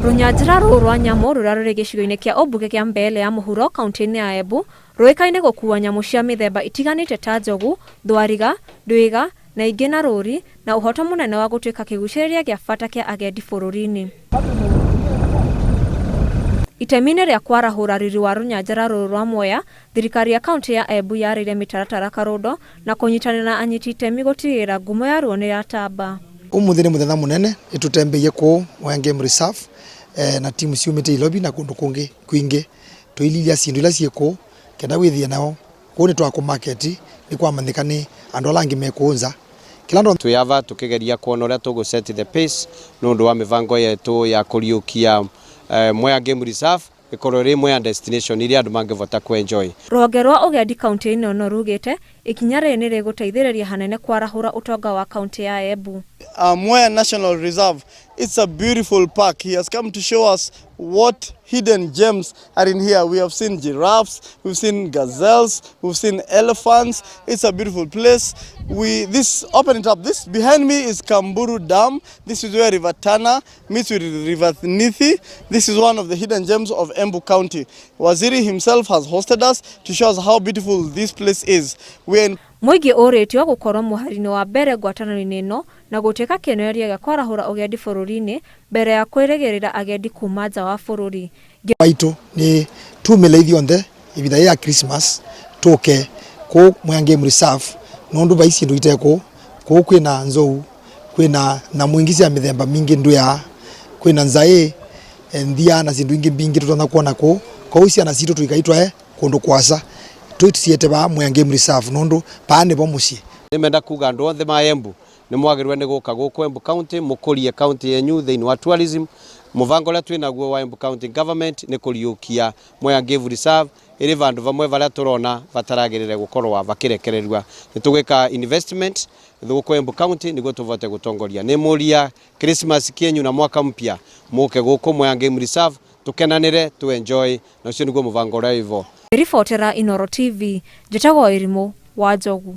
Rũnyanjara rũu rwa nyamũ rũrĩa rũrĩ gĩcigo-inĩ kĩa ũmbunge kĩa Mbeere ya mũhuro kauntĩ-inĩ ya Embu rũĩkaine gũkuua nyamũ cia mĩthemba itiganĩte ta njogu, thwariga, ndwiga na ingĩ na rũri na ũhoto mũnene wa gũtuĩka kĩgucĩrĩria gĩa bata kĩa agendi bũrũri-inĩ. Itemi-inĩ rĩa kwarahũra riri wa rũnyanjara rũrũ rwa Mwea, thirikari ya kauntĩ ya Embu yarĩire mĩtaratara karũndo na kũnyitanĩra na anyiti itemi gũtigĩrĩra ngumo yaruo nĩ yatamba. Umuthi ni muthenya munene nitutembeiye kuu Mwea Game Reserve na timu ciumite Ilobi na kundu kungi kwingi tuililia syindu ila syi kuu kenda withie nao kuu ni twa ku market ni kwamanyika ni andu ala angi me kuu nza kila andu. Twi ava tukigeria kuona uria tugu set the pace nundu wa mivango yetu ya kuriukia Mwea Game Reserve ikorwo iri imwe ya destination iria andu mangivota ku enjoy. Rũhonge rwa ũgendi kauntĩ-inĩ ĩno rugĩte ikinya rĩrĩ nĩ rĩgũteithĩrĩria hanene kwarahũra ũtonga wa kauntĩ ya Embu. Mwea National Reserve. It's a beautiful park. He has come to show us what hidden gems are in here. We have seen giraffes, we've seen gazelles, we've seen elephants. It's a beautiful place. We this open it up. This behind me is Kamburu Dam. This is where River Tana meets with River Nithi. This is one of the hidden gems of Embu County. Waziri himself has hosted us to show us how beautiful this place is. We are in Mũingĩ ũrĩtio gũkorwo mũhari-inĩ wa mbere ngwatanĩro-inĩ ĩno na gũtuĩka kĩonereria gĩa kwarahũra ũgendi bũrũri-inĩ mbere ya kwĩrĩgĩrĩra agendi kuma nja wa bũrũri. Waitu ni tumile ithionthe ivinda ya Christmas tuke ku Mwea Game Reserve nundu vai syindu ite ku kuu kwina nzou, kwina nyamu ingi sya mithemba mingi, nduya, kwina nzai, nthia na syindu ingi mbingi tutonya kuona ku. Kou syana situ tuikaitwae kundu kuasa tusiete vaa Mwea Game Reserve nundu paa nivo mucii. Nimenda kuga andu othe ma Embu ni mwagirwe ni guka guku Embu County mukurie county yenyu thiini wa tourism. Muvango uria twinaguo wa Embu County Government ni kuriukia Mwea Game Reserve iri vandu vamwe varia turona vataragirire gukorwa vakirekererua. Ni tugwika investment guku Embu County niguo tuvote gutongoria. Ni muria Christmas kienyu na mwaka mpya muke guku Mwea Game Reserve tukenanire tu enjoy na ucio niguo muvango uria wivo. Ribotera Inooro TV, njĩtagwo Irimũ wa Njogu.